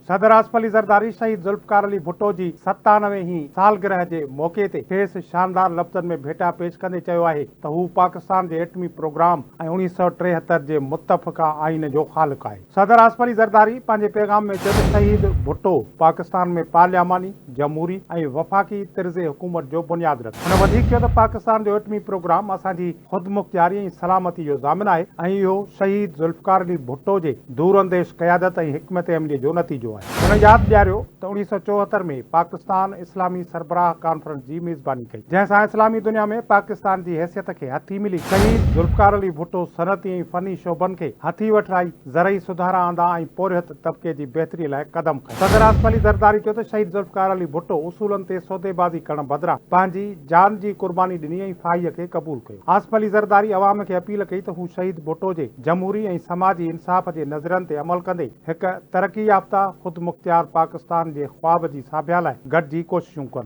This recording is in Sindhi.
صدر آصف علي زرداري شهيد ذوالفقار علي ڀٽو جي 97 هين سالگرهه جي موقعي تي کيس شاندار لفظن ۾ ڀيٽا پيش ڪندي چيو آهي ته هو پاڪستان جي ايٽمي پروگرام ۽ 1973 جي متفقه آئين جو خالق آهي. صدر آصف علي زرداري پنهنجي پيغام ۾ چيو ته شهيد ڀٽو پاڪستان ۾ پارلياماني، جمهوري ۽ وفاقي طرز حڪومت جو بنياد رکيو. هن وڌيڪ چيو ته پاڪستان جو ايٽمي پروگرام اسان جي خودمختياري ۽ سلامتي جو ضامن آهي ۽ اهو شهيد ذوالفقار علي ڀٽو جي دور انديش قيادت ۽ حڪمت عملي جو نتيجو آهي. هن ياد ڏياريو ته 1974 ۾ پاڪستان اسلامي سربراهه ڪانفرنس جي ميزباني ڪئي، جنهن سان اسلامي دنيا ۾ پاڪستان جي حيثيت کي هٿي ملي. شهيد ذوالفقار علي ڀٽو صنعتي ۽ فني شعبن کي هٿي وٺرائي زرعي سڌارا آندا ۽ پورهيت طبقي جي بهتري لاء قدم کنيا. صدر آصف علي زرداري چيو ته شهيد ذوالفقار علي ڀٽو اصولن تي سوديبازي ڪرڻ بدران پنهنجي جان جي قرباني ڏني ۽ ڦاهيء کي قبول ڪيو. آصف علي زرداري عوام کي اپيل ڪئي ته هو شهيد ڀٽو جي جمهوري ۽ سماجي انصاف جي نظرين تي عمل ڪندي هڪ ترقي يافته، خودمختيار پاڪستان جي خواب جي ساڀيان لاء گڏجي ڪوششون ڪن.